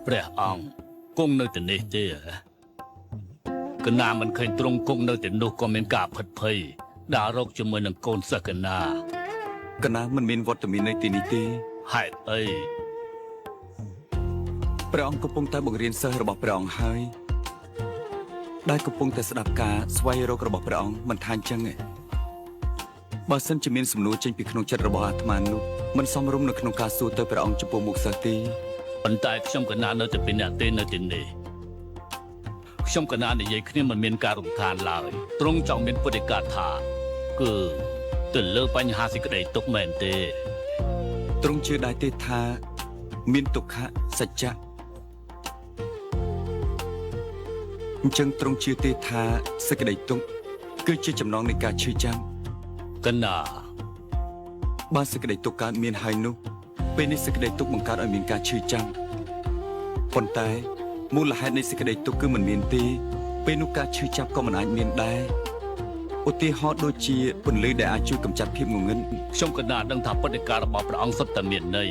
ព្រះអង្គគង់នៅទីនេះទេហ៎កណាមិនឃើញទ្រង់គង់នៅទីនោះក៏មានការភិតភ័យដើររកជាមួយនឹងកូនសិស្សកណា កណាមិនមានវត្តមាននៅទីនេះទេ ហេតុអី ព្រះអង្គកំពុងតែបង្រៀនសិស្សរបស់ព្រះអង្គហើយដែលកំពុងតែស្ដាប់ការស្វែងរករបស់ព្រះអង្គមិនថាអញ្ចឹងទេបើសិនជាមានសំណួរចេញពីក្នុងចិត្តរបស់អាត្មានោះមិនសមរម្យនៅក្នុងការសួរទៅព្រះអង្គចំពោះមុខសិស្សទេ ប៉ុន្តែខ្ញុំកណានៅតែពីអ្នកទេនៅទីនេះខ្ញុំកណានិយាយគ្នាមិនមានការរំខានឡើយទ្រង់ចង់មានពុទ្ធិកាថាគឺទៅលើបញ្ហាសេចក្តីទុក្ខមែនទេ ទ្រង់ជឿដែរទេថាមានទុក្ខសច្ចៈអញ្ចឹងទ្រង់ជឿទេថាសេចក្តីទុក្ខគឺជាចំណងនៃការឈឺចាំ កណា បើសេចក្តីទុក្ខកើតមានហើយនោះពេលនេះសេចក្តីទុក្ខបង្កើតឲ្យមានការឈឺចាំប៉ុន្តែមូលហេតុនៃសេចក្តីទុក្ខគឺមិនមានទេពេលនោះការឈឺចាប់ក៏មិនអាចមានដែរឧទាហរណ៍ដូចជាពន្លឺដែលអាចជួយកម្ចាត់ភាពងងឹត ខ្ញុំកណាដឹងថាពុទ្ធិការបស់ព្រះអង្គសុទ្ធតែមានន័យ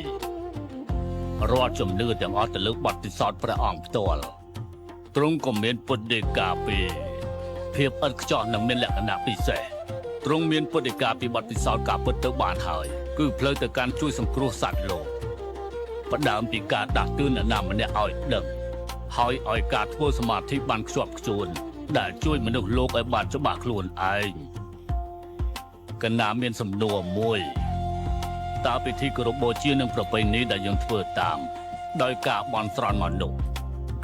រាល់ជំនឿទាំងអស់ទៅលើបទពិសោធន៍ព្រះអង្គផ្ទាល់ទ្រង់ក៏មានពុទ្ធិកាពីភាពឥតខ្ចោះនិងមានលក្ខណៈពិសេសទ្រង់មានពុទ្ធិកាពីបទពិសោធន៍ការពិតទៅបានហើយគឺផ្លូវទៅកាន់ជួយសង្គ្រោះសត្វលោកផ្ដើមពីការដាស់តឿនអ្នកណាម្នាក់ឲ្យដឹងហើយឲ្យការធ្វើសមាធិបានខ្ជាប់ខ្ជួនដែលជួយមនុស្សលោកឲ្យបានច្បាស់ខ្លួនឯង កណាមានសំណួរមួយតើពិធីគោរពបូជានិងប្រពៃណីដែលយើងធ្វើតាម ដោយការបន់ស្រន់មកនោះ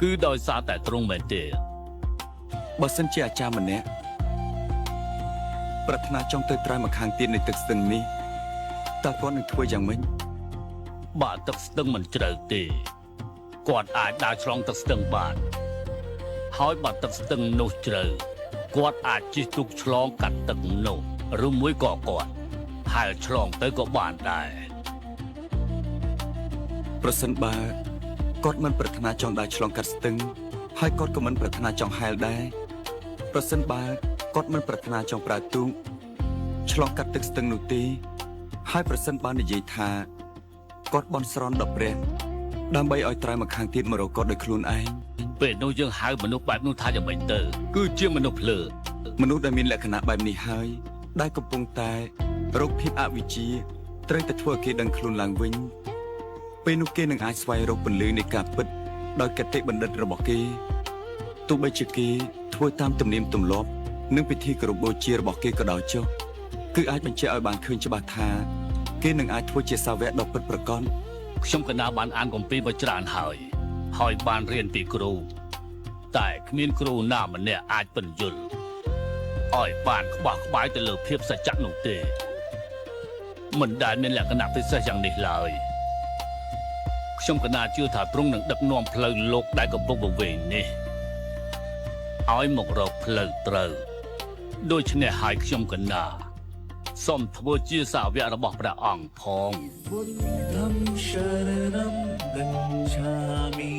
គឺដោយសារតែទ្រង់មែនទេ បើសិនជាអាចារ្យម្នាក់ប្រាថ្នាចង់ទៅត្រើយម្ខាងទៀតនៃទឹកស្ទឹងនេះតើគាត់នឹងធ្វើយ៉ាងម៉េច បើទឹកស្ទឹងមិនជ្រៅទេគាត់អាចដើរឆ្លងទឹកស្ទឹងបានហើយបើទឹកស្ទឹងនោះជ្រៅគាត់អាចជិះទូកឆ្លងកាត់ទឹកនោះឬមួយក៏គាត់ហែលឆ្លងទៅក៏បានដែរ ប្រសិនបើគាត់មិនប្រាថ្នាចង់ដើរឆ្លងកាត់ស្ទឹងហើយគាត់ក៏មិនប្រាថ្នាចង់ហែលដែរប្រសិនបើគាត់មិនប្រាថ្នាចង់ប្រើទូកឆ្លងកាត់ទឹកស្ទឹងនោះទេហើយប្រសិនបើនិយាយថាគាត់បន់ស្រន់ដល់ព្រះដើម្បីឲ្យត្រើយម្ខាងទៀតមករកគាត់ដោយខ្លួនឯង ពេលនោះយើងហៅមនុស្សបែបនោះថាយ៉ាងម៉េចទៅគឺជាមនុស្សភ្លើ មនុស្សដែលមានលក្ខណៈបែបនេះហើយដែលកំពុងតែរោគភាពអវិជ្ជាត្រូវតែធ្វើឲ្យគេដឹងខ្លួនឡើងវិញពេលនោះគេនឹងអាចស្វែងរកពន្លឺនៃការពិតដោយគតិបណ្ឌិតរបស់គេទោះបីជាគេធ្វើតាមទំនៀមទម្លាប់និងពិធីគោរពបូជារបស់គេក៏ដោយចុះគឺអាចបញ្ជាក់ឲ្យបានឃើញច្បាស់ថាគេនឹងអាចធ្វើជាសាវកដ៏ពិតប្រាកដ ខ្ញុំកណាបានអានគម្ពីរមកច្រើនហើយហើយបានរៀនពីគ្រូតែគ្មានគ្រូណាម្នាក់អាចពន្យល់ឲ្យបានក្បោះក្បាយទៅលើភាពសច្ចៈនោះទេមិនដែលមានលក្ខណៈពិសេសយ៉ាងនេះឡើយខ្ញុំកណាជឿថាទ្រង់នឹងដឹកនាំផ្លូវលោកដែលកំពុងវង្វេងនេះឲ្យមករកផ្លូវត្រូវដូច្នេះហើយខ្ញុំកណាសូមធ្វើជាសាវករបស់ព្រះអង្គផង Buddham sharanam gacchami.